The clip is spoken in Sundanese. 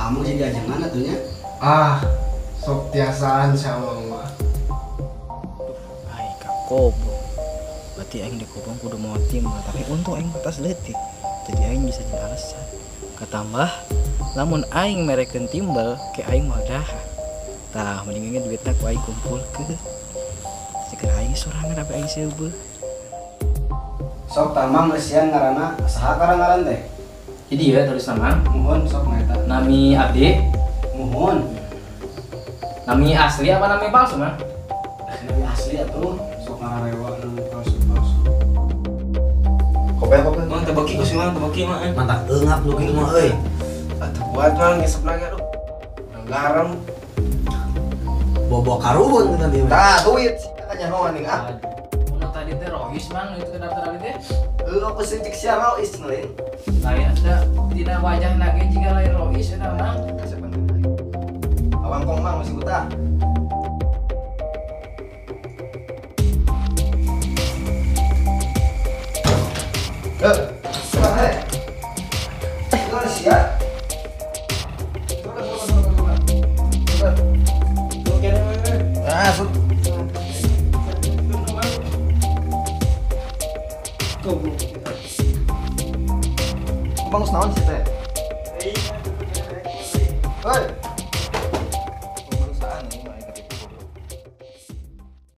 Amang sih diajengan atuh nya. Ah, sok tiasaan sama mah. Ai kakobong. Berarti aing dikobong kudu mawa timbel, tapi untung aing batas leutik. Jadi aing bisa jadi alasan. Katambah lamun aing merekeun timbel ke aing moal dahar. Tah mendingan duitna ku aing kumpulkeun. Seger aing sorangan apa aing seubeuh. Sok tamang lesian ngaranna saha karang-ngaran teh? Jadi ya tulis nama. Muhun sok eta. Nami abdi. Muhun. Nami asli apa nami palsu, Mang? Nami asli atuh, sok ngararewa nami palsu-palsu. Kopi. Mang teu beuki ku si Mang, teu beuki mah. Mantap eungap nu kitu mah euy. Atuh kuat Mang ngisep lagi aduh. Garam. Bobo karuhun teh tadi. Tah duit sia nyahoan ning ah. Mun tadi teh Rois Mang itu ke daftar abdi teh. Heuh aku sing cek sia Rois lain. Lain ada tina wajah nage jiga lain Rois eta Mang. Awang kong Mang masih buta. Heh. Gimana sih ya? Ah, Bangus naon sih teh? Hei.